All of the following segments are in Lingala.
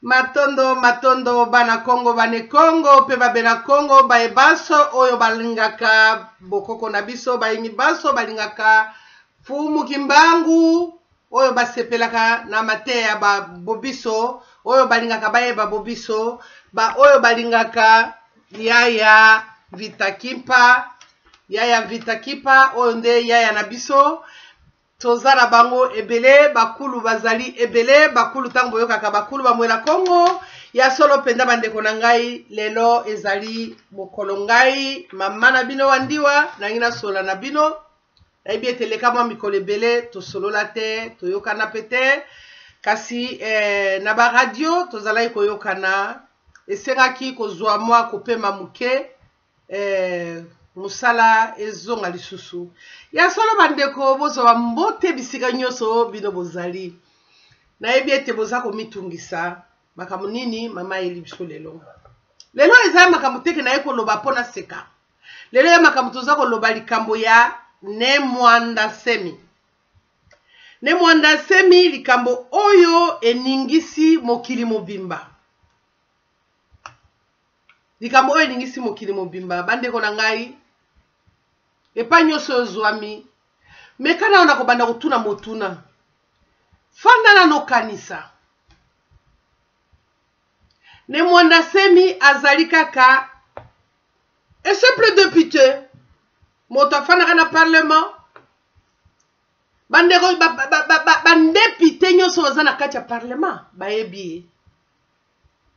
Matondo matondo bana Kongo bane Kongo pe babena Kongo baye banso oyo balingaka bokoko na biso bayini banso balingaka Fumu Kimbangu oyo basepelaka na mateya ba bobiso oyo balingaka bayeba bobiso ba oyo balingaka yaya Vita Kimpa yaya Vita Kimpa oyo nde yaya na biso Toza na bango ebele, bakulu bazali ebele, bakulu ntango boyokaka bakulu ba Mwela Kongo. Ya solo mpenza bandeko na ngai, lelo ezali mokolo ngai mama na bino wa ndiwa nangi nasolola na bino. Nayebi ete eleka mwa mikolo ebele tosolola te, toyokana mpe te, kasi eh, na ba radio tozalaki koyokana, esengaki kozwa mwa kopema moke eh, mosala ezonga lisusu. Ya solo bandeko, bozwa bambote bisika nyonso bino bozali. Nayebi ete boza komitungisa makambo nini mama ayeli biso lelo. Lelo eza makambo teke naye koloba mpo naseka. Lelo ya makambo toza koloba likambo ya Ne Muanda Nsemi. Ne Muanda Nsemi, likambo oyo eningisi mokili mobimba. Likambo oyo elingisi mokili mobimba, bandeko na ngai, epai nyonso oyo ozwami, meka nano na kobanda kotuna motuna. Fanda nano okanisa. Ne Muanda Nsemi azali kaka un simple depute, moto afandaka na parlement. Bandeko bandepite nyonso baza na kati ya parlement bayebi ye.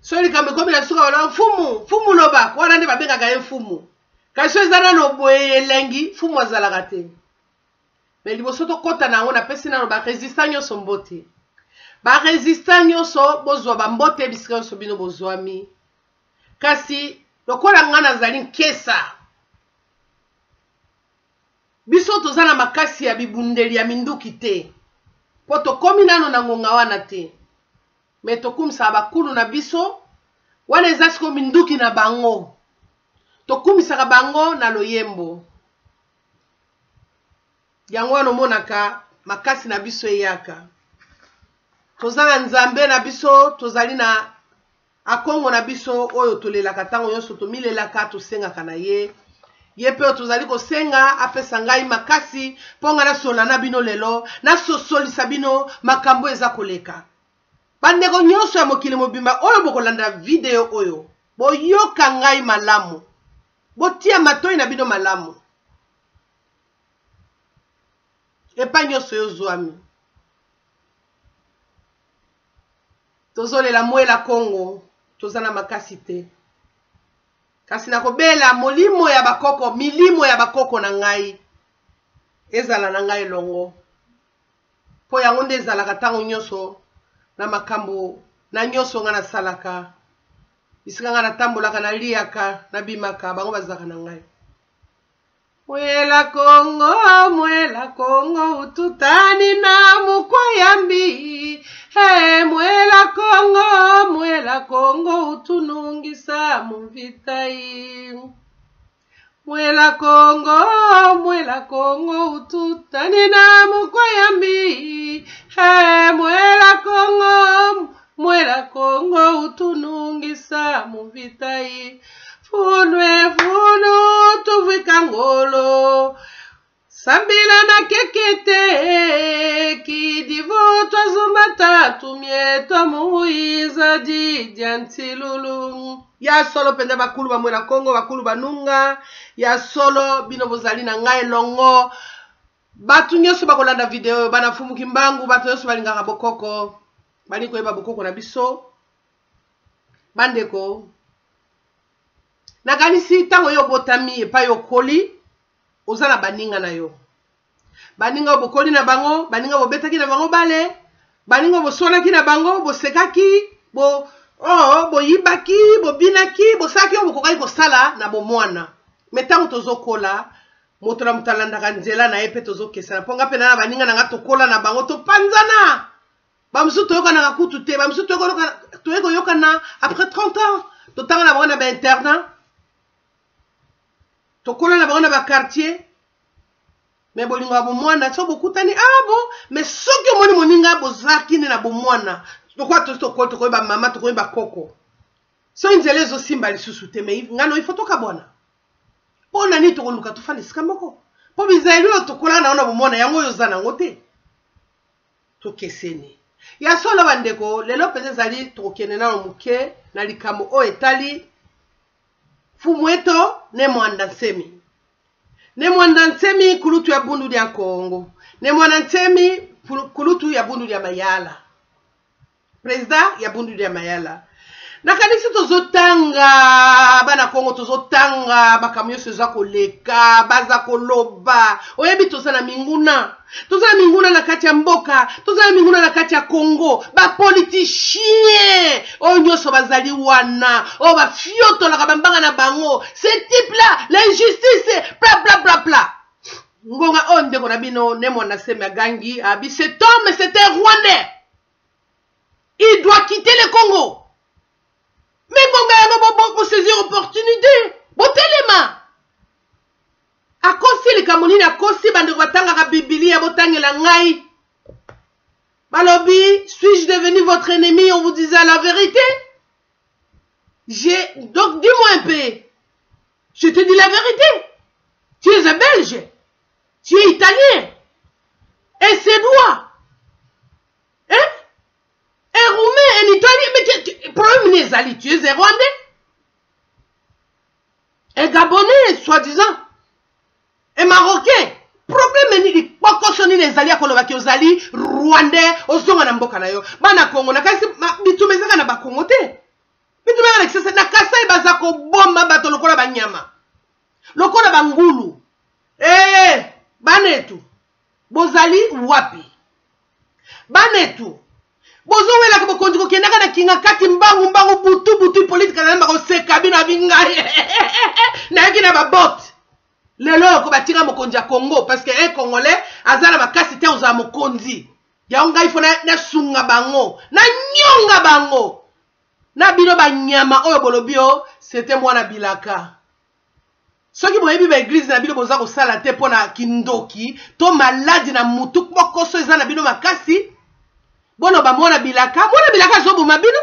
Soki likambo ekomi na suka, baloba mfumu, mfumu loba, wana nde babengaka ye mfumu. Kasi soki eza nano boye elengi, mfumu azalaka te. Me liboso tokɔta na yango, napesi nano ba resistant nyonso mbote. Ba resistant nyonso bozwa ba mbote bisika nyonso bino bozwami. Kasi lokola nga nazali nkesa, biso toza na makasi ya bibundeli ya minduki te, po tokomi nano na ngonga wana te. Me tokumisaka bakulu na biso, wana eza sikoyo minduki na bango, tokumisaka bango na loyembo. Yango wana omonaka makasi na biso eyaka. Toza na Nzambe na biso, tozali na Akongo na biso oyo tolelaka ntango nyonso, tomilelaka, tosengaka na ye. Ye mpe oyo tozali kosenga apesa ngai makasi mpo ngai nasolola na bino lelo, nasosolisa bino makambo eza koleka. Bandeko nyonso ya mokili mobimba oyo bokolanda video oyo, boyoka ngai malamu, botia matoi na bino malamu epai nyonso yo ozwami. Tozolela mwela Kongo, toza na makasi te, kasi nakobela molimo ya bakoko, milimo ya bakoko na ngai ezala na ngai elongo, mpo yango nde ezalaka ntango nyonso na makambo na nyonso ngai nasalaka, bisika ngai natambolaka, naliaka, nabimaka, bango bazalaka na ngai. Mwela Kongo, mwela Kongo, ututani na mukwayambi. Hey, mwela Kongo, mwela Kongo, utunungisa muvitai. Mwela Kongo, mwela Kongo, ututani na mukwayambi. Hey, mwela Kongo, mwela Kongo, utunungisa muvitai. Funwe funu tuvwika ngolo sambila na kekete kidivu twazumata tumie twamuiza didya ntilulu. Ya solo mpenza bakulu ba Mwela Kongo, bakulu banunga, ya solo bino bozali na ngai elongo. Bato nyonso bakolanda video oyo, bana Mfumu Kimbangu, bato nyonso balingaka bokoko, balingi koyeba bokoko na biso. Bandeko, nakanisi ntango yo obotami epai okoli, oza na baninga na yo, baninga oyo bokoli na bango, baninga bobetaki na bango bale, baninga oyo boswanaki na bango, bosekaki, bo, oh, boyibaki, bobinaki, bosalaki oyo bokokaki kosala na bomwana. Me ntango tozokola, moto na moto alandaka nzela na ye mpe tozokesana. Mpo nga mpe na baninga na nga tokola na bango, topanzana. Bamosusu toyokanaka kutu te, bamosusu toye koyokana après 30 ans, totanga na bango na ba-internat, tokola na bango na ba-quartier. Me bolingo ya bomwana, so bokutani, ah bon, me soki omoni moninga bozalaki nde na bomwana, Lokola tosi tokoli, tokomi bamama, tokomi bakoko, soki nzela ezosimba lisusu te, me ngano ifo tokabwana. Mpo na nini tokoluka tofanda esika moko? Mpo bizaleli oyo tokola na yango na bomwana, yango oyo oza na yango te. Tokeseni. Ya solo bandeko, lelo mpenza ezali tokokende nano moke na likambo oyo etali Fumueto ne Mwanda Nsemi. Ne Mwanda Nsemi kulutu ya Bundu dia Kongo. Ne Mwana Nsemi kulutu ya Bundu dia Mayala. President ya Bundu dia Mayala. Nakanisi tozotanga bana Kongo, tozotanga makambo nyonso eza koleka, baza koloba. Oyebi toza na minguna, toza na minguna na kati ya mboka, toza na minguna na kati ya Kongo. Bapoliticien oyo nyonso bazali wana, oyo bafiotolaka bambanga na bango, ce type là, l'injustice, bla bla bla bla. Ngonga oyo ndeko na bino Ne Muanda Nsemi agangi, abi cet homme c'est un Rwandais, il doit quitter le Congo. Mais ngonga yango bosaisir opportunité, botelema. Akosi likambo nini? Akosi bandeko batangaka Biblia, botangela ngai. Balobi, suis-je devenu votre ennemi? On vous disait la vérité. J'ai, donc dis-moi un peu. Je te dis la vérité. Tu es un Belge. Tu es italien. Un Suédois. Hein? Un Roumain, un Italien. Mais problème n'est Zali. Tu es un Rwandais. Un Gabonais, soi-disant. Un Marocain. Problème nini? Pokoso nini ezali ya koloba ki ozali Rwandais, ozonga na mboka na yo. Bana Congo, na kasi, ma, bitumba ezaka na ba Congo te. Bitumba ezaka na Kinshasa, na Kasai baza koboma bato lokola ba nyama. Lokola ba ngulu. Banetu, bozali wapi? Banetu, bozowelaka bokonzi kokendaka na kinga kati mbangu mbangu butu butu Hippolyte Kanambe bakoseka bino abingai. Nayaki na ba botte. Lelo oyo batika mokonzi ya Congo parce que un Congolais aza na makasi te ozala mokonzi. Yango ngai fo nasunga bango, nanyonga bango. Na bino ba nyama oyo bolobi o c'était mwana bilaka. Soki boyebi ba église na bino boza kosala te pona kindoki to maladi na mutu mokoso eza na bino makasi, boloba mwana bilaka, mwana bilaka azoboma bino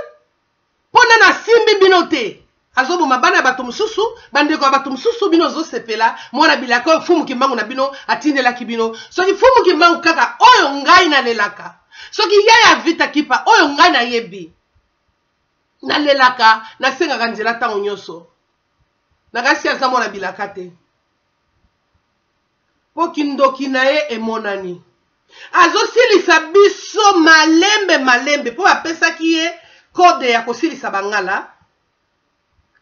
pona nasimbi bino te. Azoboma bana ya bato mosusu, bandeko ya bato mosusu, bino ozosepela mwana bilaka oyo Fumu Kimbangu na bino atindelaki bino. Soki Fumu Kimbangu kaka oyo ngai nalelaka, soki yaya Vita Kipa oyo ngai nayebi nalelaka, nasengaka nzela ntango nyonso, nakasi aza mwana bilaka te po kindoki na ye emonani. Azosilisa biso malembe malembe po bapesaki ye kode ya kosilisa bangala.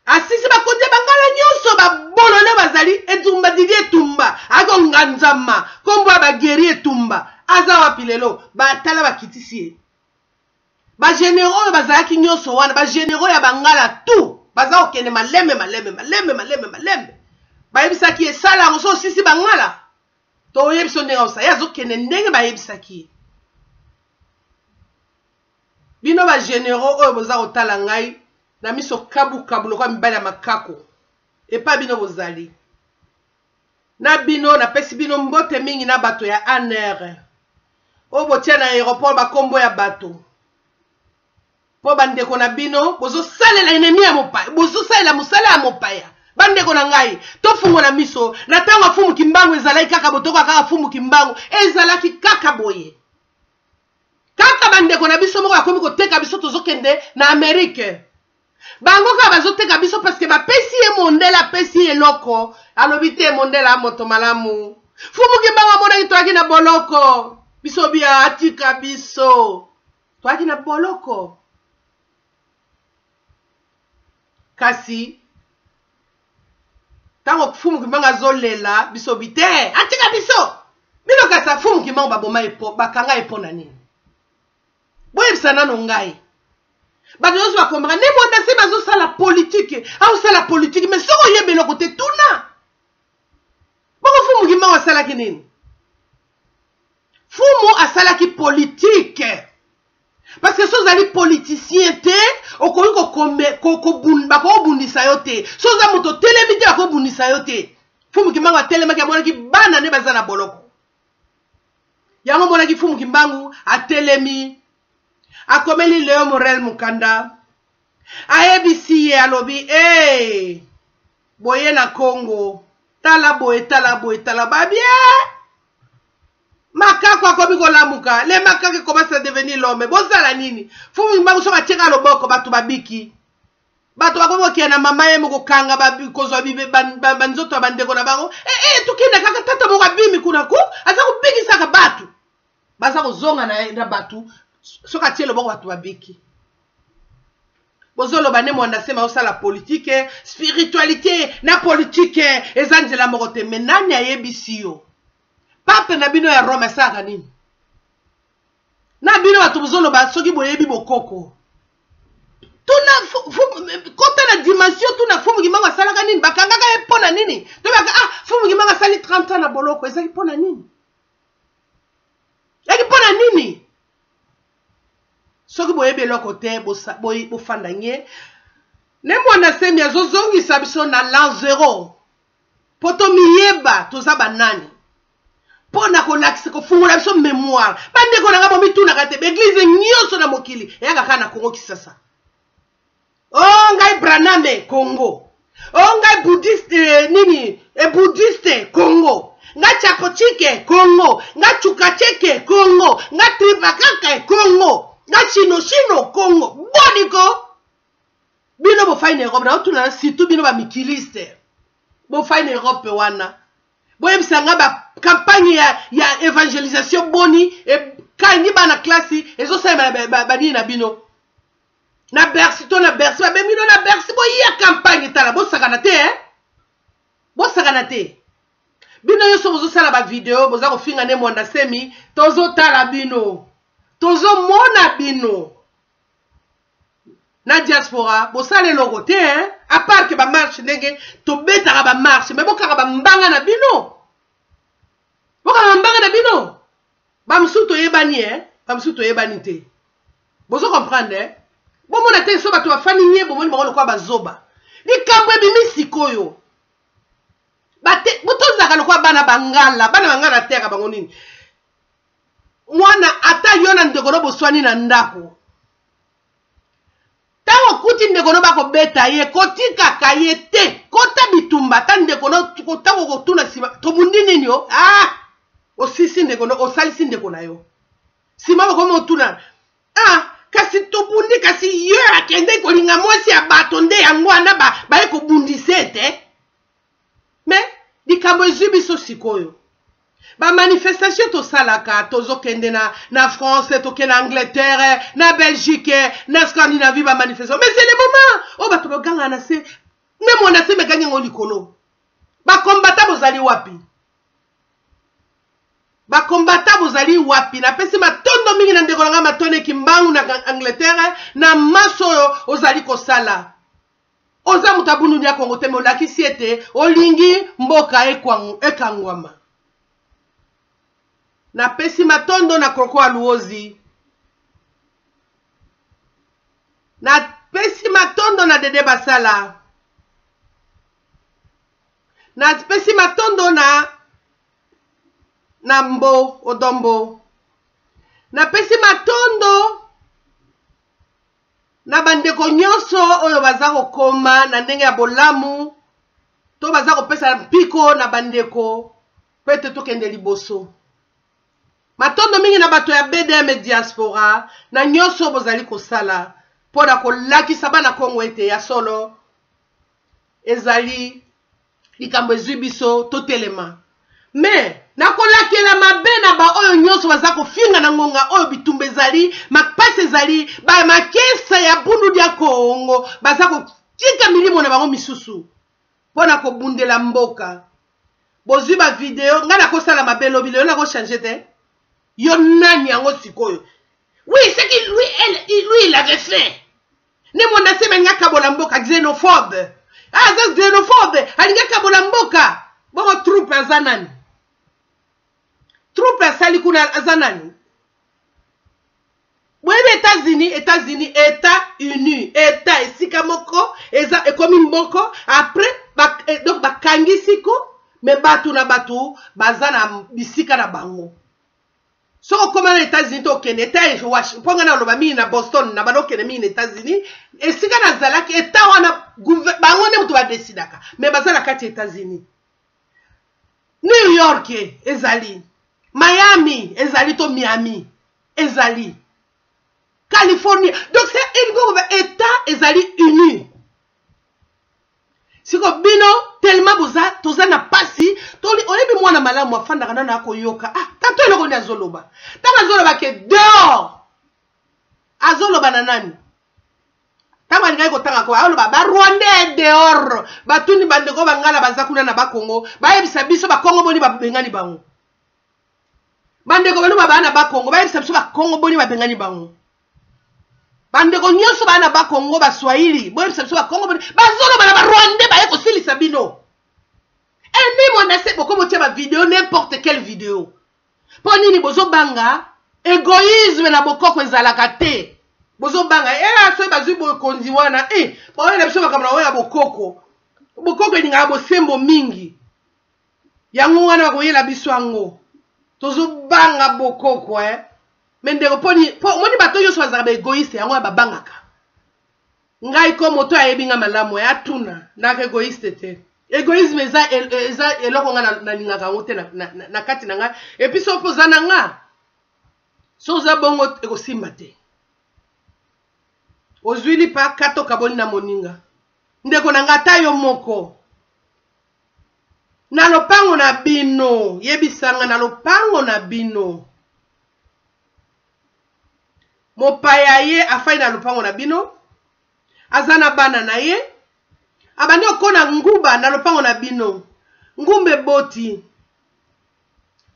Asisi bakonzi ya bangala nyonso babolole bazali etumba Didi etumba akonganzama kombo ya bageri etumba aza wapi lelo? Batala bakitisi ye. Ba généraux oyo bazalaki nyonso wana, ba généraux ya bangala tout baza kokende malembe malembe malembe malembe malembe. Bayebisaki ye sala yango so osisi bangala toyebi so ndenge osala. Ye azokende ndenge bayebisaki ye. Bino ba généraux oyo boza kotala ngai na miso kabukabu lokola mibali ya makako, epa bino bozali na bino, napesi bino mbote mingi na bato ya ANR oyo botia na aéroport bakombo ya bato po bandeko na bino bozosalela ennemi ya mopaya, bozosalela mosala ya mopaya. Bandeko na ngai, tofungola miso. Na ntango ya Fumu Kimbangu ezalaki kaka botoka kaka Fumu Kimbangu ezalaki kaka boye. Kaka bandeko na biso moko bakomi koteka biso, tozokende na Amérique. Bango kaka bazoteka biso parce que bapesi ye mondele, apesi ye eloko, alobi te mondele a moto malamu. Fumu Kimbangu amonaki toyaki na boloko, biso bia atika biso toyaki na boloko. Kasi ntango Fumu Kimbangu azolela biso bi te atika biso bino, kasi Fumu Kimbangu baboma ye po, bakanga ye po na nini? Boyebisa nano ngai. Bato nyonso bakomaka nde Mwanda Nsemi azosala politike, azosala politike, mais soki oyebi eloko te tuna. Bongo Fumu Kimbangu asalaki nini? Fumu asalaki politike. Parce que soki ozali politicien te, okoki bakobundisa yo te. Soki oza moto otelemi te, bakobundisa yo te. Fumu Kimbangu atelemaki, amonaki bana nde baza na boloko. Yango omonaki Fumu Kimbangu atelemi. Akomeli Leo Morel mokanda, ayebisi ye, alobi ee, boye na Congo, tala boye, tala boye, tala babie. Makako akomi kolamuka, le makako commence à devenir l'homme. Bosala nini? Fumu Kimbangu soki atieka loboko, bato babiki. Bato bakomi kokende na mama ye moko kokanga kozwa banzoto ya bandeko na bango. Tokende kaka, tata moko abimi kuna ko aza kobikisaka bato, baza kozonga na bato. Soki atie loboko, bato babiki. Bozoloba Ne Mwanda Nsemi osala politike. Spiritualité na politike eza nzela moko te. Me nani ayebisi yo? Pape na bino ya Rome asalaka nini na bino? Bato bozoloba, soki boyebi bokoko, tuna, kota na dimension, tuna Fumu Kimbangu asalaka nini, bakangaka ye mpo na nini? Tobaka, ah, Fumu Kimbangu asali 30 ans na boloko, ezalaki mpo na nini? Ezalaki mpo na nini? Soki boyebi eloko te, bofanda nye. Ne Mwanda Nsemi azozongisa biso na l'an zéro mpo tomiyeba toza banani, mpo na kolakisa, kofungola biso mémoire. Bandeko na nga, bomitunaka te, baéglise nyonso na mokili eyaka kaka na Kongo Kisasa? O oh, ngai Branham, Congo. O oh, ngai bouddhiste, nini, bouddhiste, Congo. Nga Chakochike, Congo. Nga Chukacheke, Congo. Nga Tripakaka, Congo. Nga Shinoshino, Congo. Boniko bino bofai na Europe, naotuna surtout bino bamikiliste bofai na Europe wana, boyebisa nga bacampagne ya évangélisation boni ekangi bana klasi ezosalema na banini na bino na Bercy to na Bercy? Babengi bino na Bercy, boya campagne. Tala, bosakana te, eh? Bosakana te. Bino nyonso bozosala bavideo, boza kofinga Ne Mwanda Nsemi, tozotala bino, tozomona bino na diaspora. Bosala eloko te, hein? À part que bamarche, ndenge tobetaka bamarche, me bokaka bambanga na bino, bokaka bambanga na bino. Bamosusu toyebani, eh? Bamosusu toyebani te. Bozo comprendre, eh? Bomona te, so bato bafandi nye, bomoni bango lokola bazoba. Likambo ebimi sikoyo, tozalaka lokola bana bangala, bana bangala terre bango nini. Mwana, ata yo na ndeko no boswani na ndako, ntango okuti ndeko no bakobeta ye, kotikaka ye te, kota bitumba. Ata ndeko no, ntango kotuna nsima, tobundi nini? O ah, osisi ndeko no, osalisi ndeko na yo. Nsima bokomi otuna, ah, kasi tobundi, kasi ye akende kolinga mwasi ya bato, nde yango wana baye kobundisa ete. Me likambo ezwi biso sikoyo, bamanifestation tosalaka, tozokende na France, tokende na Angleterre, na Belgique, na Scandinavie, bamanifestation. Mais c'est le moment oyo bato bagangaka na se. Ne Mwanda Nsemi egangi yango likolo. Bakombata bozali wapi? Bakombata bozali wapi? Napesi matondo mingi na ndeko na ngai Matone Kimbangu na Angleterre na maso oyo ozali kosala. Oza moto abununi ya Kongo te, me olakisi ete olingi mboka ekangwama. Napesi matondo na Kroko Aluozi, napesi matondo na Dede Basala, napesi matondo na Mbo Odombo, napesi matondo na bandeko nyonso oyo baza kokoma na ndenge ya bolamu to baza kopesa mpiko na bandeko po ete tokende liboso. Matondo mingi na bato ya BDM diaspora na nyonso bozali kosala mpo na kolakisa bana Kongo ete ya solo ezali likambo ezwi biso, totelema. Me nakolakela mabe na baoyo nyonso baza kofinga na ngonga oyo bitumba ezali, mapasi ezali, bamakesa ya Bundu dia Kongo baza kotika milimo na bango misusu mpo na kobundela mboka. Bozwi bavideo, ngai nakosala mabe lobi, lelo nakochange te. Yo nani yango sikoyo? Oui, ce qui lui, elle, lui il avait fait. Ne Mwanda Nsemi alingi akabola mboka, xénophobe. Ah, aza xénophobe, alingi akabola mboka. Bongo troupe aza nani? Troupe asali kuna aza nani? Boyebi États-Unis? États-Unis, État uni, état esika moko eza ekomi moko après donc bakangisi ko, me bato na bato baza na bisika na bango. Soki okoma na États-Unis to okende eta mpo ngai naloba mingi na Boston, na banda okende mingi na États-Unis, esika nazalaki eta wana bango nde moto badesidaka, me baza na kati ya États-Unis. New York ezali, Miami ezali, to Miami ezali, Californie. Donc c'est une état ezali uni. Siko bino tellement boza toza na pasi, toli oyebi mwana malamu afandaka nano akoyoka. Ah, tanto eloko nini azoloba? Ntango azoloba ke dehors, azoloba na nani? Ntango alingaki kotanga ko aloba ba Rwandais dehors, batuni bandeko bangala baza kuna na Bakongo, bayebisa biso Bakongo boni babengani bango. Bandeko bano baa na Bakongo, bayebisa biso Bakongo boni babengani bango. Bandeko nyonso baa na Bakongo, Baswahili, boyebisa biso Bakongo boni bazoloba na Barwandais baye kosilisa bino. Eni monase bokomotia ba video, n'importe quelle video. Mpo nini bozobanga? Egoïsme na bokoko ezalaka te. Bozobanga soki bazwi bokonzi wana, baoyela biso makambo na oyo ya bokoko. Bokoko elingaka bosembo mingi. Yango wana bakoyela biso yango. Tozobanga bokoko. Me ndeko, po omoni bato nyonso bazalaka ba égoïste, yango wana babangaka. Ngai ko moto ayebi nga malamu, atuna, naka égoïste te. Égoïsme eza eloko nga nalingaka yango te na kati na ngai. Et puis soki oza na nga, so oza bongo ekosimba te. Ozwi lipa kata okaboli na moninga. Ndeko na nga, ata yo moko na lopango na bino, yebisanga na lopango na bino, mopaya ye afai na lopango na bino, aza na bana na ye, abandi okona nguba na lopango na bino, ngumba eboti,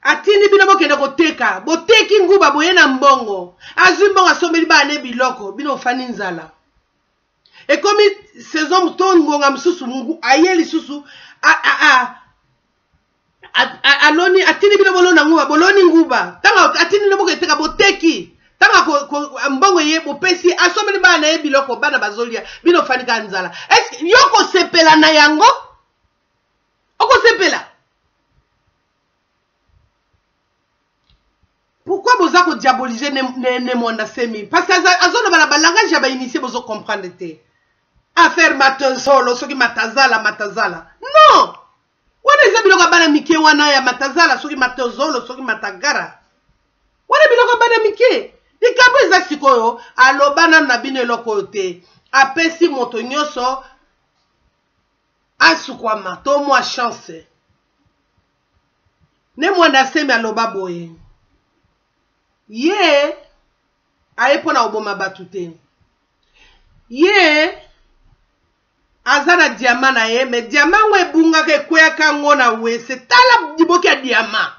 atindi bino bokende koteka, boteki nguba boye na mbongo, azwi mbongo asombeli bana ne biloko, bino ofandi nzala. Ekomi saison to ngonga mosusu aye lisusu aloni, atindi bino bolona nguba, boloni nguba, ntango atindi bino bokende teka, boteki, ntango mbongo ye bopesi, asombeli bana na ye biloko, bana bazolia, bino ofandi kaka nzala. Est-ce yo kosepela na yango? Okosepela? Pourquoi boza ko diaboliser ne Mwanda Semi? Parce que azoloba na ba langage ya ba initié, bozo comprendre te. Affaire matozolo, soki matazala, matazala. Non! Wana eza biloko ya bana mike wana ya matazala, soki matozolo, soki matagara. Wana biloko ya bana mike. Likambo eza sikoyo, aloba nanu na bino eloko oyo te. Apesi moto nyonso asukwama to mwa chance. Ne Mwanda Semi aloba boye, ye aye mpona koboma bato te, ye aza na diama na ye, me diama yango ebungaka, ekweyaka yango na wese. Tala liboki ya diama,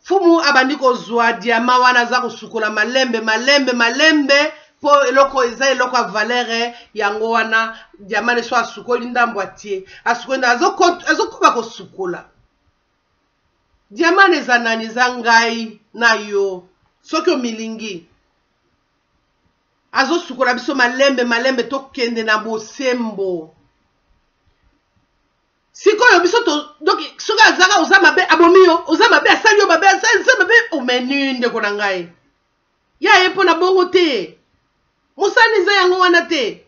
fumu abandi kozwa diama wana, aza kosukola malembe malembe malembe mpo eloko eza eloko ya valeur. Yango wana diama ne so asukoli ndambo, atie, asukoli ndambo, azokoba kosukola diama. Na eza nani? Eza ngai na yo. Soki omilingi, azosukola biso malembe malembe, tokende na bosembo. Sikoyo biso to, donc soki azaka oza mabe, abomi yo, oza mabe, asali yo mabe, asali mabe, omenu ndeko na ngai, ya ye mpo na bongo te. Mosala eza yango wana te.